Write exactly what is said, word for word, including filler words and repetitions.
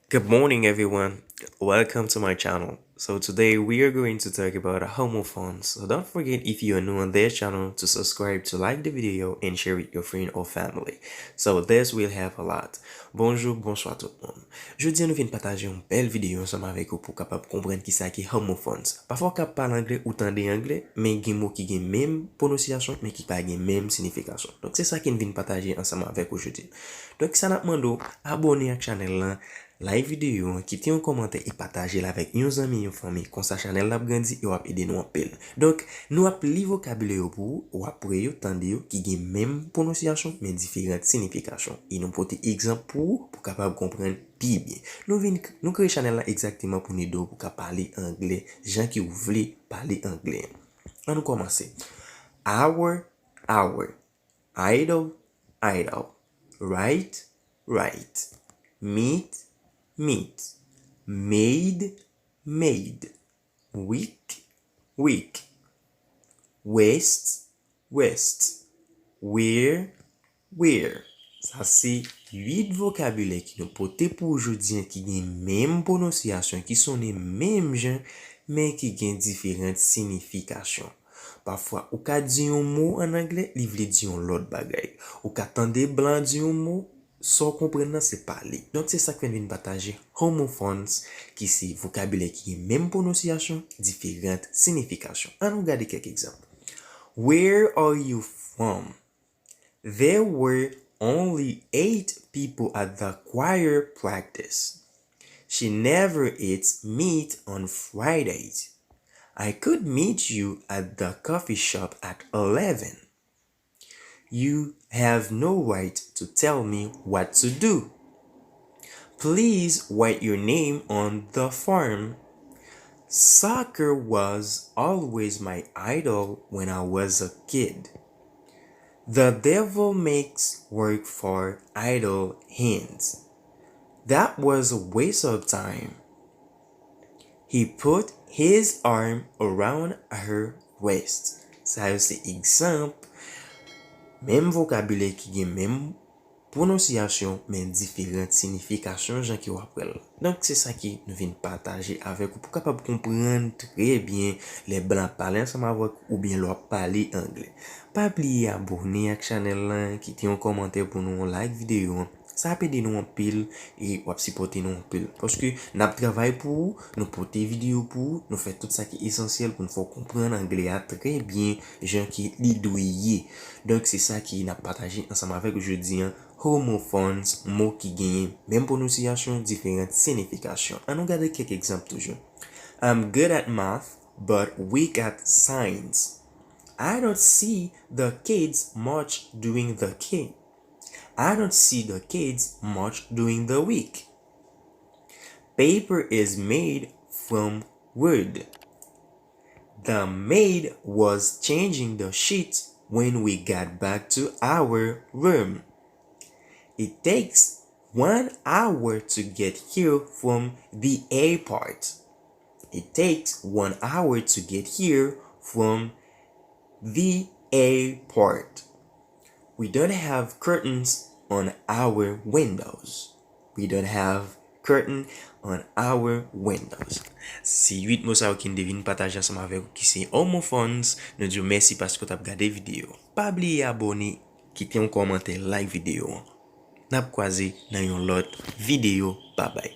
Good morning, everyone. Welcome to my channel. So today we are going to talk about homophones. So don't forget, if you are new on this channel, to subscribe, to like the video, and share with your friend or family. So this will help a lot. Bonjou, bonswa tout moun. Jodi a nou vin pataje yon bèl videyo ansanm avèk ou pou w kapab konprann kisa ki homophones. Pafwa w ka pale anglè, ou tande anglè, men gen mo ki gen menm pwononsyasyon, men ki pa gen menm sinifikasyon. Donk se sa ki n vin pataje ansanm avèk ou jodi a. Donk sa n ap mande w, abòne ak chanèl lan, like videyo an, kite yon kòmantè e pataje l avèk yon zanmi, yon fanmi. Konsa chanèl la ap grandi e w ap ede nou anpil. Donk, nou ap li vokabilè yo pou ou, w ap wè yo, tande yo, ki gen menm pwononsyasyon, men diferan sinifikasyon. E nou pote egzanp pou ou, pou w kapab konprann pi byen. Nou vin, nou kreye chanèl la egzakteman pou n ede w pou w ka pale anglè, jan ke w vle pale anglè. Ann nou kòmanse. Hour, hour. Idle, idle. Right, right. Meet, meet. Made, made. Week, week. Waist, waist. Wear, wear. Sa se uit vokabilè ki nou pote pou ou jodi a ki gen menm pwononsyasyon, ki sonnen menm jan, men ki gen diferan sinifikasyon. Pafwa, ou ka di yon mo ann anglè, li vle di yon lòt bagay. Ou ka tande blan di yon mo, sa w konprann nan se pa li. Donk, se sa k fè n vin pataje homophones, ki se vokabilè ki gen menm pwononsyasyon, diferan sinifikasyon. Ann nou gade kèk egzanp. Where are you from? There were only eight people at the choir practice. She never eats meat on Fridays. I could meet you at the coffee shop at eleven. You have no right to tell me what to do. Please write your name on the form. Soccer was always my idol when I was a kid. The devil makes work for idle hands. That was a waste of time. He put his arm around her waist. Sa yo se egzanp menm vokabilè ki gen menm pwononsyasyon, men diferan sinifikasyon jan ke w ap wè l. Donk, se sa ke nou vin pataje avèk ou pou w kapab konprann trè byen lè blan ap pale ansanm avèk ou oubyen lè w ap pale anglè. Pa bliye abòne ak chanèl lan, kite yon kòmantè pou nou, like videyo an. Sa ap ede nou anpil e w ap sipòte nou anpil. Paske n ap travay pou ou, nou pote videyo pou ou, nou fè tout sa ki esansyèl pou n fè w konprann anglè a trè byen, jan ke li dwe ye. Donk, se sa ke n ap pataje ansanm avèk ou jodi a. Homophones, mo ki genyen menm pwononsyasyon, diferan sinifikasyon. Ann nou gade kèk egzanp toujou. I'm good at math, but weak at science. I don't see the kids much during the ki-, I don't see the kids much during the week. Paper is made from wood. The maid was changing the sheets when we got back to our room. It takes one hour to get here from the airport. It takes one hour to get here from the airport. We don't have curtains on our windows. We don't have curtain on our windows. Se uit mo sa yo ke n te vin pataje ansanm avèk ou ki se homophones. Nou di w mèsi paske w t ap gade videyo. Pa bliye abòne, kite yon kòmantè, like videyo an. N ap kwaze nan yon lòt videyo. Babay.